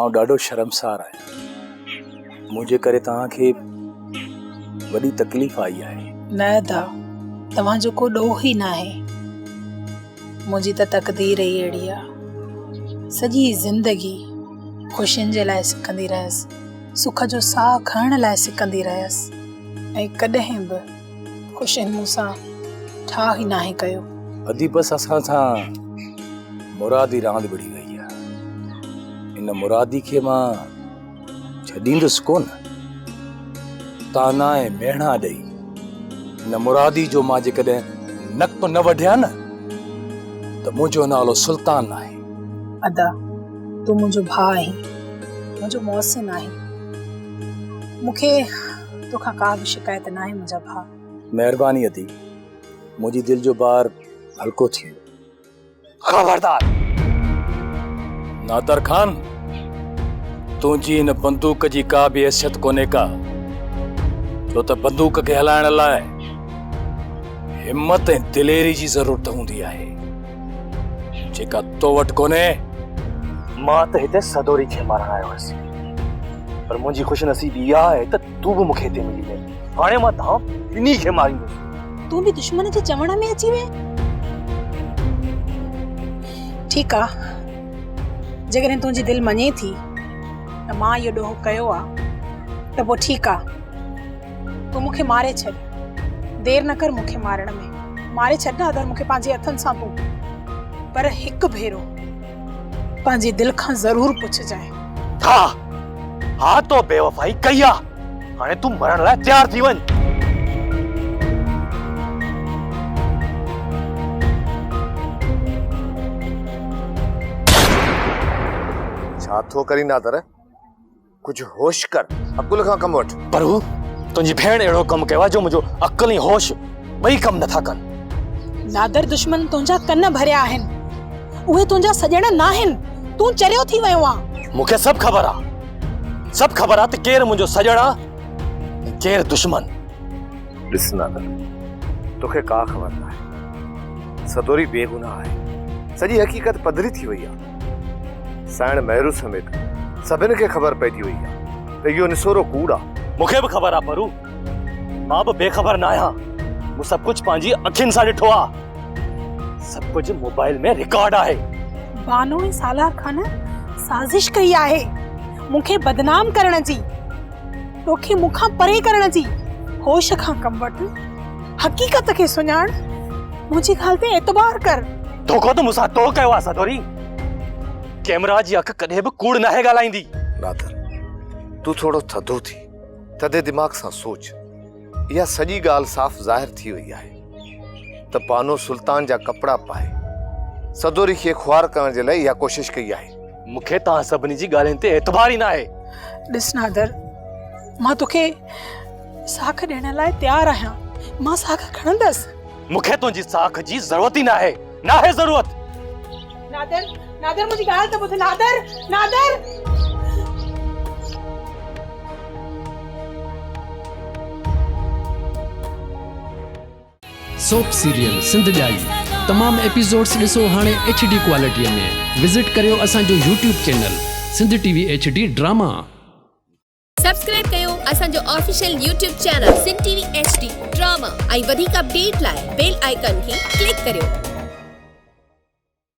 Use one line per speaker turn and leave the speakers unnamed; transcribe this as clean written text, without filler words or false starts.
آئون ڏاڍو شرمسار آهيان. منهنجي ڪري توهان کي وڏي تڪليف آئي آهي.
نه ادا، توهان جو ڪو ڏوهه ئي ناهي. منهنجي ته تقدير ئي اهڙي آ. سڄي زندگي خوشين جي لاء سڪندي رهيس، سک جو ساهه کڻڻ لاء سڪندي رهيس ۽ ڪڏهن به خوشين مون سان ٺاهه ئي ناهي ڪيو.
ادي بس اسان سان مرادي راند وڙهي وئي آ. ان مرادي کي مان ڇڏيندس ڪونه. طعنا ۽ ميهڻا ڏئي ان مرادي جو مان جيڪڏهن نڪ نه وڍيان نه ته منهنجو نالو سلطان ناهي.
ادا تون منهنجو ڀاء آهين، منهنجو محسن آهين. مون کي توکان ڪا به شڪايت ناهي منهنجا ڀاء.
مهرباني ادي، منهنجي دل جو بار هلڪو ٿي ويو. خبردار نادر خان، تنهنجي هن بندوق جي ڪا به حيثيت ڪونهي ڪا، ڇو ته بندوق کي هلائڻ لاء همت ۽ دليري جي ضرورت هوندي آهي، جيڪا تو وٽ ڪونهي.
مان ته هتي سدوري کي مارڻ آيو هيس، پر منهنجي خوش نصيبي اها آهي ته تون به مون کي هتي ملي وئين. هاڻي مان توهان ٻنهي کي ماريندس.
تون به دشمن جي چوڻ ۾ اچي وئين. ٺيڪ آ، جيڪڏهن تنهنجي دل مڃي ٿي ته مان اهو ڏوهه ڪيو آ ته پوء ٺيڪ آ، تون مون کي ماري ڇڏ. دير نه ڪر مون کي مارڻ ۾. ماري ڇڏ نه اگر مون کي پنهنجي هٿن سان تون. پر هڪ ڀيرو پنهنجي دل کان ضرور پڇجانء.
ها، ها تو بيوفائي ڪئي آ. هاڻي تون مرڻ لاء تيار ٿي وڃ.
ڇا ٿو ڪرين نادر؟ ڪجهه هوش ڪر، عقل کان ڪم وٺ.
پر هو تنهنجي ڀيڻ اهڙو ڪم ڪيو آهي جو منهنجو عقل ۽ هوش ٻئي ڪم نٿا ڪن.
نادر دشمن تنهنجا ڪن ڀريا آهن، اهي تنهنجا سڄڻ ناهن، تون چريو ٿي ويو آن.
مون کي سڀ خبر آ، سڀ خبر آ ته ڪير منهنجو سڄڻ آ ۽ ڪير دشمن.
ڏس نادر، توکي ڪا خبر ناهي. سدوري بيگناهه آهي. سڄي حقيقت پڌري ٿي وئي آ. سائڻ مهرو سميت سڀن کي خبر پئجي وئي آ ته اهو نسورو ڪوڙ آ.
مون کي به خبر آ پرو، مان به بي خبر ناهيان. مون سڀ ڪجهه پنهنجي اکين سان ڏٺو آ. سڀ ڪجهه موبائل ۾ رڪارڊ آهي.
بانو ۽ سالار خان سازش ڪئي آهي مون کي بدنام ڪرڻ جي، توکي مون کان پري ڪرڻ جي. هوش کان ڪم وٺ، حقيقت کي سڃاڻ، منهنجي ڳالهه تي اعتبار ڪر.
ڌوڪو ته مون سان تو ڪيو آهي سدوري. ڪيمرا جي اک ڪڏهن به ڪوڙ ناهي ڳالهائيندي.
نادر، تون ٿورو ٿڌو ٿي، ٿڌي دماغ سان سوچ. اها سڄي ڳالهه صاف ظاهر ٿي وئي آهي ته بانو سلطان جا ڪپڙا پائي سدوري کي خوار ڪرڻ جي لاء اها ڪوشش ڪئي آهي.
مون کي توهان سڀني جي ڳالهين تي اعتبار ئي ناهي.
ڏس نادر، مان توکي ساک ڏيڻ لاء تيار آهيان. مان ساک کڻندس.
مون کي تنهنجي ساک جي ضرورت ئي ناهي، ناهي ضرورت.
نادر، نادر منهنجي ڳالهه ته ٻڌ نادر، نادر.
سوپ سيريل سنڌ ڄائي تمام ايپيسوڊس ڏسو هاڻي ايڇ ڊي ڪوالٽي ۾ وزٽ ڪريو اسان جو YouTube channel Sindh T V H D drama.
Subscribe ڪيو اسان جو official YouTube channel Sindh T V H D drama ۽ وڌيڪ اپڊيٽ لاء بيل آئيڪان کي ڪلڪ ڪريو.